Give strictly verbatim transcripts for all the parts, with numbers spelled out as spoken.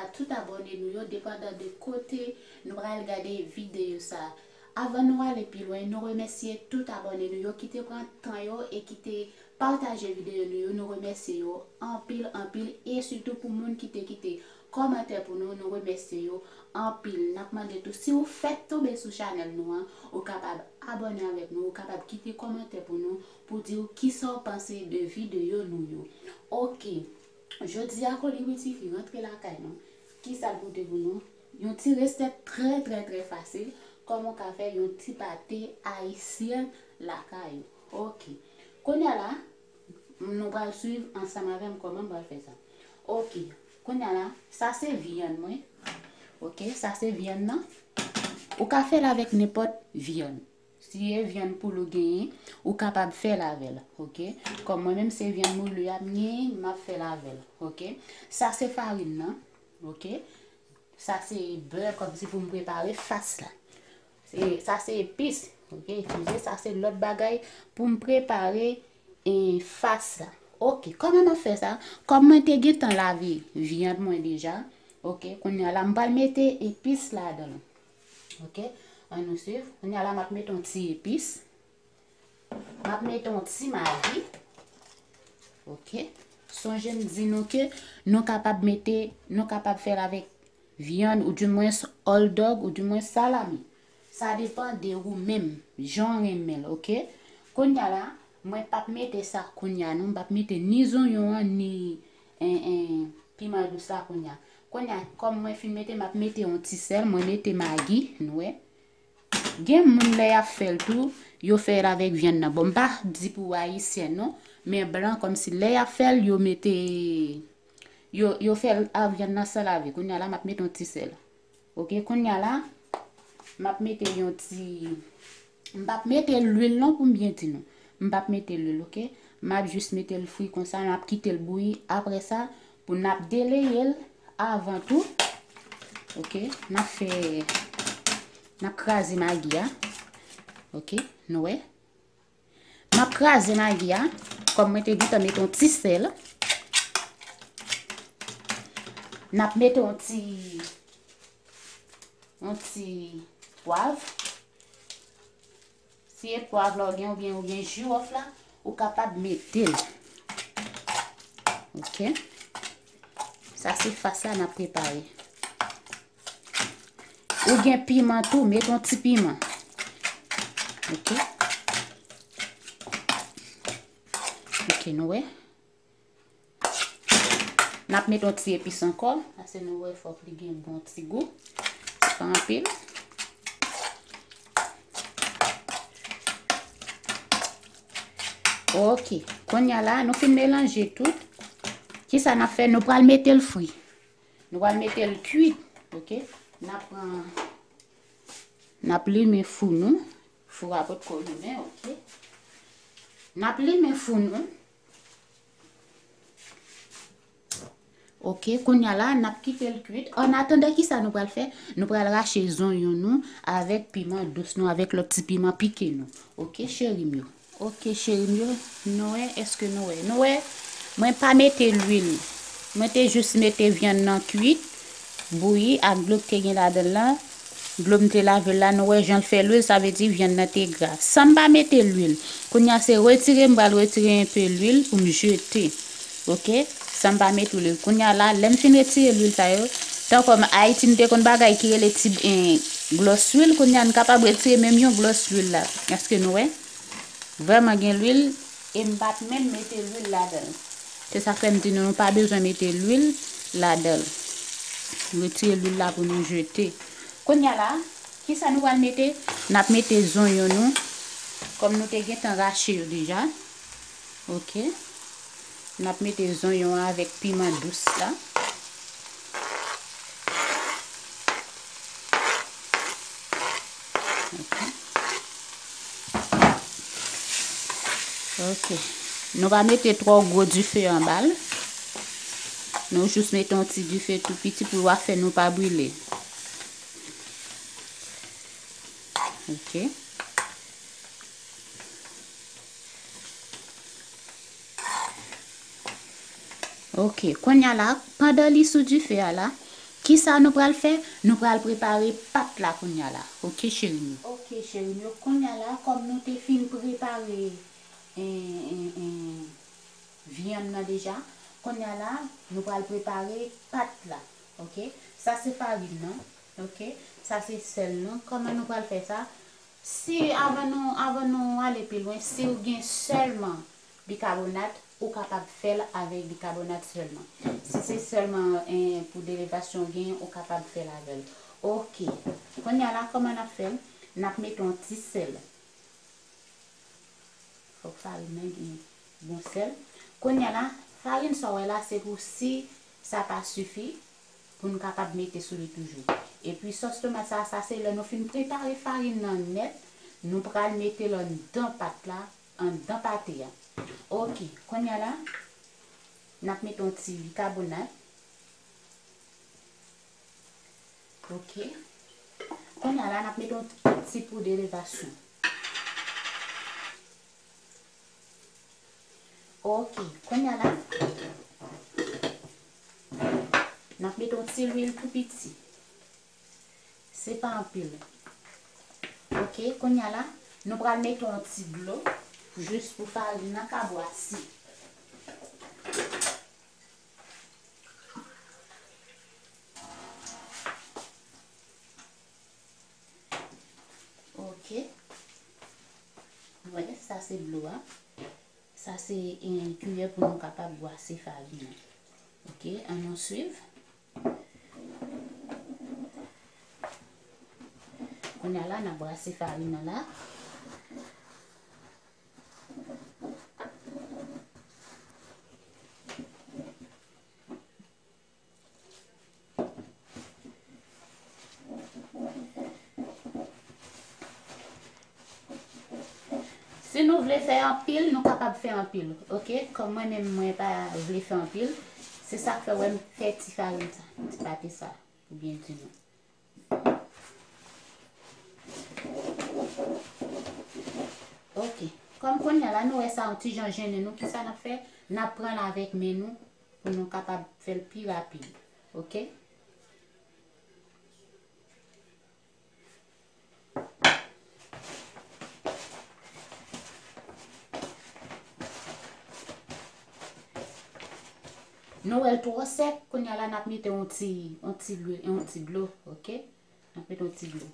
a tout abòne nou yo, depandan de kote nou pral gade videyo sa. Avan nou ale pi lwen, nou remèsye tout abòne nou yo ki te pran tan yo e ki te pataje videyo nou yo. Nou remèsye yo anpil, anpil, e sitou pou moun ki te kite kòmantè pou nou, nou remèsye yo anpil. N ap mande tou, si w fèk tonbe sou chanèl nou an, ou kapab abòne avèk nou, ou kapab kite kòmantè pou nou, pou di w kisa w panse de videyo nou yo. Oke. Jodi a, Koli Wi Tifi rantre lakay nou. Kisa l pote pou nou? Yon ti resèt trè, trè, trè fasil. Kòman w ka fè yon ti pate ayisyen lakay ou. Oke. Kounye a la, nou pral swiv ansanm avè m kòman m pral fè sa. Oke. Kounye a la, sa se vyann mwen. Oke, sa se vyann nan. Ou ka fè l avèk nenpòt vyann. Si e vyann poul ou genyen, ou kapab fè l avè l, oke? Kòm mwen menm se vyann mouli a m genyen, m ap fè l avè l, oke? Sa se farin nan, oke? Sa se bè kòmsi pou m prepare fas la. Se, sa se epis, oke? Eskize, sa se lòt bagay pou m prepare, e, fas la. Oke, kòman m ap fè sa? Kòm mwen te gentan lave vyann mwen deja, oke? Kounye a la, m pral mete epis ladan l. Oke, ann nou swiv. Kounye a la, m ap mete yon ti epis. M ap mete yon ti magi. Oke. Sonje m di nou ke nou kapab mete, nou kapab fè l avèk vyann, oudimwens hot dog, oudimwens salami. Sa depann de ou menm, jan w renmen l, oke? Kounye a la, mwen p ap mete sa kounye a, non. M p ap mete ni zonyon an, ni, en, en, piman dous la kounye a. Kounye a, kòm mwen fin mete, m ap mete yon ti sèl, mwen mete magi, nou wè. Gen moun lè y ap fè l tou, yo fè l avèk vyann nan. Bon, m pa di pou ayisyen non, men blan kòmsi lè y ap fè l, yo mete, yo, yo fè l ak vyann nan san lave. Kounye a la, m ap mete yon ti sèl. Oke, kounye a la, m ap mete yon ti, m p ap mete lwil non pou m byen di nou. M p ap mete lwil, oke? M ap jis mete l fri konsa, m ap kite l bouyi. Apre sa, pou n ap deleye l avan tou, oke, n ap fè, n ap kraze magi a. Oke, nou wè. M ap kraze magi a, kòm mwen te gentan mete yon ti sèl. N ap mete yon ti, yon ti pwav. Si e pwav la ou gen, oubyen ou gen jiwòf la, ou kapab mete l. Oke. Sa se fas la n ap prepare. Ou gen piman tou, mete yon ti piman. Oke. Oke, nou wè. N ap mete yon ti epis ankò. Paske nou wè fòk li gen bon ti gou. Pa anpil. Oke. Kounye a la, nou fin melanje tout. Kisa n ap fè? Nou pral mete l fri. Nou pral mete l kuit. Oke. N ap pran, n ap limen fou nou. Fou a potko limen, oke. N ap limen fou nou. Oke, kounye a la, n ap kite l kuit. An atandan, kisa nou pral fè? Nou pral rache zonyon nou avèk piman dous nou, avèk lòt ti piman pike nou. Oke, cheri m yo. Oke, cheri m yo, nou wè, èske nou wè? Nou wè, mwen pa mete lwil. Mwen te jis mete vyann nan kuit, bouyi ak dlo ki te gen ladan l lan. Dlo m te lave l la, nou wè jan l fè lwil, sa vle di vyann nan te gra. San m pa mete lwil. Kounye a se retire, m pral retire enpe lwil pou m jete. Oke? San m pa mete lwil. Kounye a la, lè m fin retire lwil sa yo, tankou Ayiti, nou te konn bagay ki rele ti, eh, glòs lwil, kounye a n kapab retire menm yon glòs lwil la. Èske nou wè? Vrèman gen lwil, e m pa t menm mete lwil ladan l. Se sa k fè m di nou, nou pa bezwen mete lwil ladan l. Retire lwil la pou nou jete. Kounye a la, kisa nou pral mete? N ap mete zonyon nou, kòm nou te gentan rache yo deja. Oke. N ap mete zonyon an avèk piman dous la. Oke. Oke. Nou pa mete twò gwo dife anba l. Nou jis mete yon ti dife tou piti pou l pa fè nou pa brile. Oke. Oke, kounye a la, pandan li sou dife a la, Kisa nou pral fè? Nou pral prepare pat la kounye a la. Oke, cheri m yo. Oke, cheri m yo. Kounye a la, kòm nou te fin prepare, en, en, en, vyann nan deja, kounye a la, nou pral prepare pat la. Oke? Sa se farin nan. Oke? Sa se sèl nan. Kòman nou pral fè sa? Si, avan nou, avan nou ale pi lwen, si w gen sèlman bikabonat, ou kapab fè l avèk bikabonat sèlman. Si se sèlman, eh, pou elevasyon w genyen, ou kapab fè l avè l. Oke. Kounye a la, kòman n ap fè l? N ap mete yon ti sèl. Fòk farin nan gen bon sèl. Kounye a la, farin sa w wè la, se pou si sa pa sifi, pou n kapab mete sou li toujou. Epi sòs tomat sa, sa se lè nou fin prepare farin nan nèt, nou pral mete l anndan pat la, anndan pate a. Oke, kounye a la, n ap mete yon ti bikabonat. Oke. Kounye a la, n ap mete yon ti poud elevasyon. Oke, kounye a la, n ap mete yon ti lwil tou piti. Se pa anpil. Oke, kounye a la, nou pral mete yon ti dlo, jis pou farin nan ka bwase. Oke. Wè, sa se dlo a. Sa se, eh, kiyè pou nou kapab bwase farin nan. Oke, ann nou swiv. Kounye a la, n ap brase farin nan la. Si nou vle fè anpil, nou kapab fè anpil, oke? Kòm mwen menm, mwen pa vle fè anpil, se sa k fè w wè m fè ti farin sa, ti pate sa, pou byen di nou. Oke. Kòm kounye a la, nou wè sa yon ti jan jennen nou, kisa n ap fè? N ap pran l avèk men nou pou nou kapab fè l pi rapid. Oke? Nou wè l twò sèk, kounye a la n ap mete yon ti, yon ti lwil, yon ti dlo, oke? N ap mete yon ti dlo.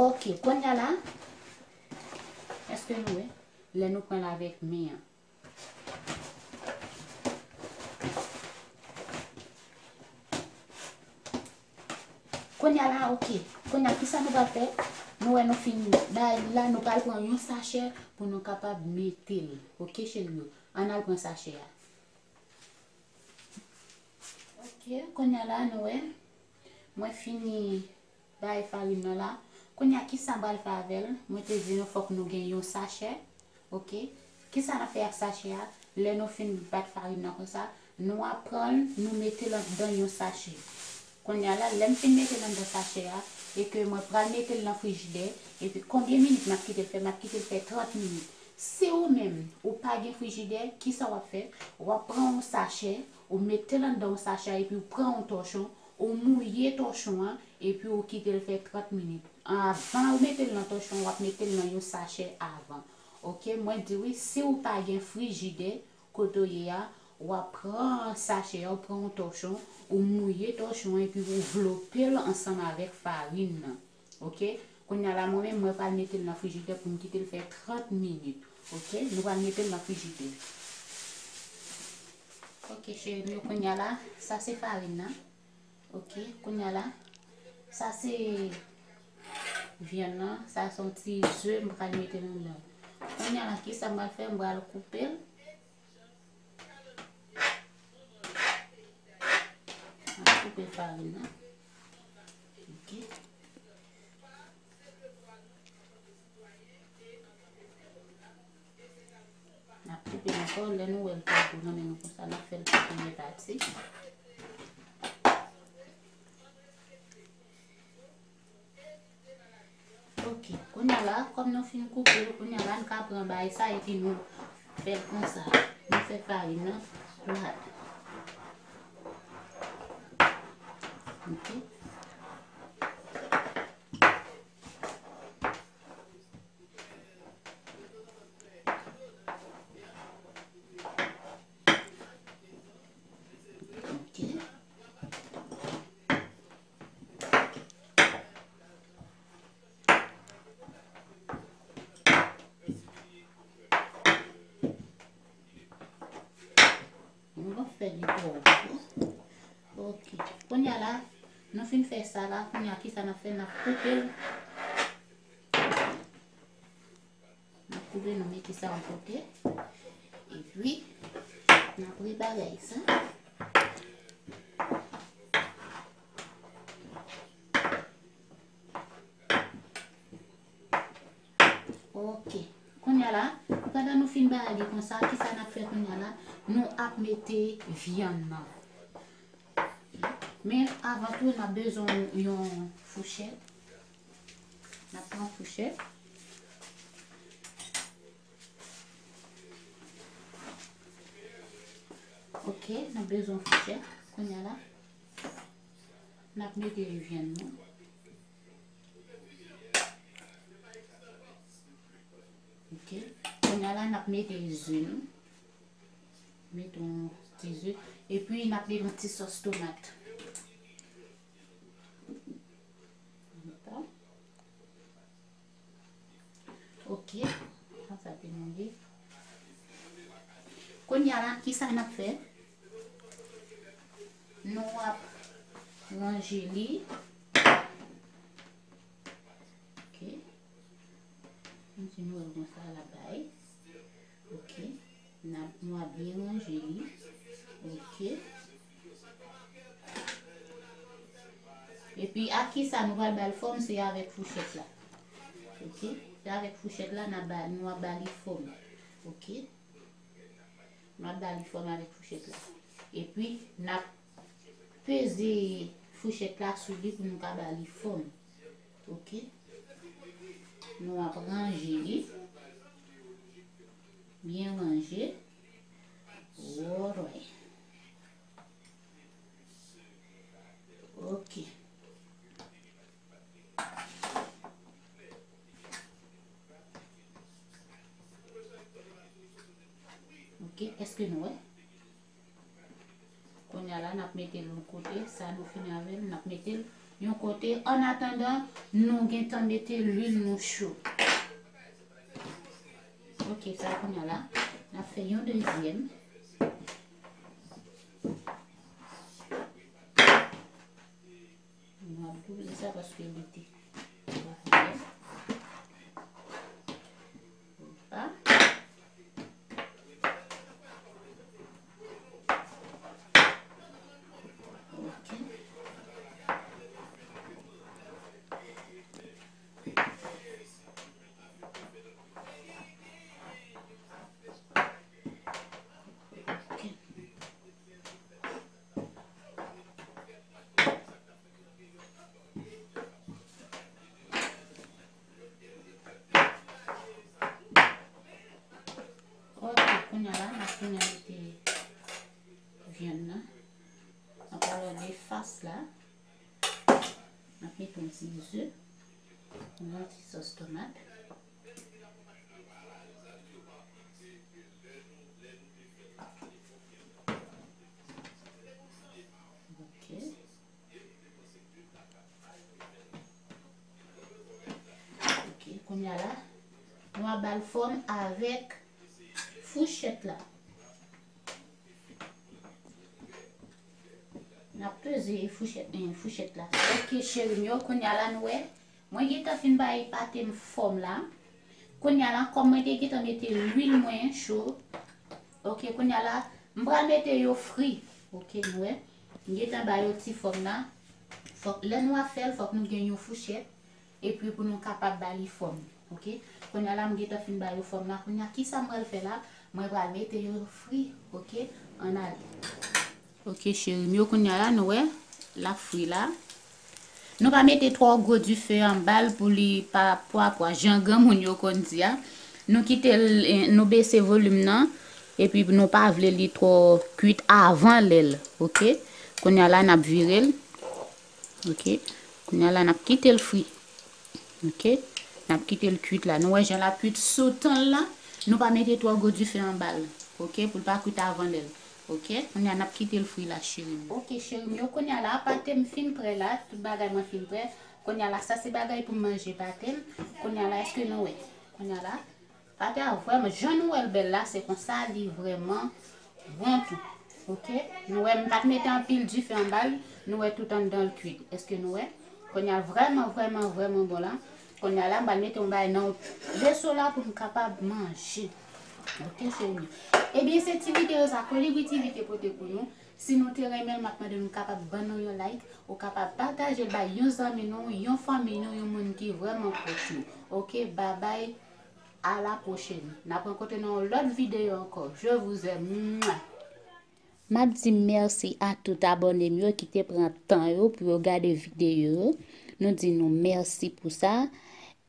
Oke, kounye a la, èske nou wè? Lè nou pran l avèk men an. Kounye a la, oke. Kounye a, kisa nou pral fè? Nou wè nou fin bay la, nou pral pran yon sachè pou nou kapab mete l. Oke, cheri yo. Ann al pran sachè a. Oke, kounye a la, nou wè. Mwen fini bay farin nan la. Kounye a, kisa m pral fè avè l? Mwen te di nou fòk nou gen yon sachè. Oke. Kisa n ap fè ak sachè a? Lè nou fin bat farin nan konsa, nou ap pran l, nou mete l anndan yon sachè. Kounye a la, lè m fin mete l anndan sachè a, e ke mwen pral mete l nan frijidè, epi konbyen minit m ap kite l fè? M ap kite l fè trant minit. Si ou menm, ou pa gen frijidè, kisa w ap fè? W ap pran yon sachè, ou mete l anndan yon sachè, epi ou pran yon tòchon, ou mouye tòchon an, epi ou kite l fè trant minit. Anvan ou mete l nan tòchon, w ap mete l nan yon sachè avan. Oke, mwen di wi, si ou pa gen frijidè kote w ye a, w ap pran sachè a, ou pran yon tòchon, ou mouye tòchon an, epi ou vlope l ansanm avèk farin nan. Oke, kounye a la, mwen menm, mwen pral mete l nan frijidè pou m kite l fè trant minit. Oke, nou pral mete l nan frijidè. Oke, cheri m yo, kounye a la, sa se farin nan. Oke, kounye a la, sa se vyann nan, sa se yon ti ze m pral mete nan vyann. Kounye a la, kisa m pral fè? M pral koupe l. M ap koupe farin nan. Oke. N ap koupe l ankò, lè nou wè l pa gwo nan men nou konsa, n ap fè l pou premye pati. Oke, kounye a la, kòm nou fin koupe l, kounye a la, n ka pran bagay sa epi nou fè l konsa. Nou fè farin nan, Rad. Ok. Ok. Nou pa fè li twò wo. Ok. Kounye a la, nou fin fè sa la, kounye a kisa n ap fè? N ap koupe l. N ap koupe, nou mete sa yon kote. Epi, n ap repare sa. Ok. Kounye a la, pandan nou fin bay li konsa, kisa n ap fè kounye a la? Nou ap mete vyann nan. Men avan tou, n ap bezwen yon fouchèt. N ap pran fouchèt. Ok, n ap bezwen fouchèt. Kounye a la, n ap mete vyann nou. Ok. Kounye a la, n ap mete ze nou. Mete yon ti ze. Epi, n ap mete yon ti sòs tomat. Ok. Sa, sa te mande. Kounye a la, kisa n ap fè? Nou ap ranje li. Ok. Yon ti nwèl konsa la bay. Ok. N ap, nou ap byen ranje li. Ok. Epi, ak kisa nou pral ba l fòm? Se avèk fouchèt la. Ok. Se avèk fouchèt la, n ap ba, nou ap ba li fòm. Ok. Nou ap ba li fòm avèk fouchèt la. Epi, n ap peze fouchèt la sou li pou nou ka ba li fòm. Ok. Nou ap ranje li. Byen ranje. Alright. Ok. Ok, èske nou wè? Kounye a la, n ap mete l yon kote. Sa nou fini avè l, n ap mete l yon kote. Annatandan, nou gentan mete lwil nou cho. Ok, sa kounye a la, n ap fè yon dezyèm. Nou ap double sa paske li te pa fè. Opa. Ok. Ok. Ok, kounye a la, n ap tounen mete vyann nan. N ap pral de fas la. N ap mete yon ti ze, yon ti sòs tomat. Ok. Ok, kounye a la, nou ap ba l fòm avèk fouchèt la. N ap peze fouchèt, eh, fouchèt la. Ok, cheri m yo, kounye a la nou wè. Mwen gentan fin bay pate m fòm la. Kounye a la, kòm mwen te gentan mete lwil mwen cho. Ok, kounye a la, m pral mete yo fri. Ok, nou wè. M gentan ba yo ti fòm la. Fòk, lè nou ap fè l, fòk nou gen yon fouchèt. Epi pou nou kapab ba li fòm. Ok? Kounye a la, m gentan fin ba yo fòm la. Kounye a, kisa m pral fè la? Mwen pral mete yo fri. Ok? Ann ale. Ok, cheri m yo, kounye a la, nou wè, l ap fri la. Nou pa mete twò gwo dife anba l pou li pa pwa pwa, jan granmoun yo konn di a. Nou kite l, eh, nou bese volim nan. Epi nou pa vle li twò kwit avan lè l, oke? Kounye a la, n ap vire l, oke? Kounye a la, n ap kite l fri, oke? N ap kite l kwit la. Nou wè jan l ap kwit sou tan l la? Nou pa mete twò gwo dife anba l, oke? Pou l pa kwit avan lè l, oke? Kounye a, n ap kite l fri la, cheri m. Oke, cheri m yo, kounye a la, pate m fin prè la, tout bagay mwen fin prè. Kounye a la, sa se bagay pou m manje pate m. Kounye a la, èske nou wè? Kounye a la, pate a vrèman, jan nou wè l bèl la, se konsa li vrèman bon tou. Oke? Nou wè, m pa t mete anpil dife anba l, nou wè tout anndan l kwit. Èske nou wè? Kounye a vrèman, vrèman, vrèman bon la. Kounye a la, m pral mete yon bagay nan veso la pou m kapab manje. Oke, cheri m yo. Ebyen, se ti videyo sa, Kolibri T V te pote pou nou. Si nou te renmen l, m ap mande nou kapab ban nou yon like, ou kapab pataje l bay yon zanmi nou, yon fanmi nou, yon moun ki vrèman pwòch nou. Oke, babay, a la pwochèn. N ap rankontre nan yon lòt videyo ankò. Je vous aime. Mwa. M ap di mèsi a tout abòne m yo ki te pran tan yo pou yo gade videyo yo. Nou di nou mèsi pou sa.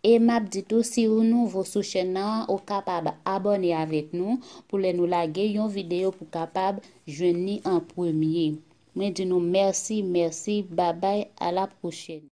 E m ap di tou, si ou nouvo sou chèn nan, ou kapab abòne avèk nou pou lè nou lage yon videyo pou kapab jwenn li an premye. Mwen di nou mèsi, mèsi, babay, a la pwochèn.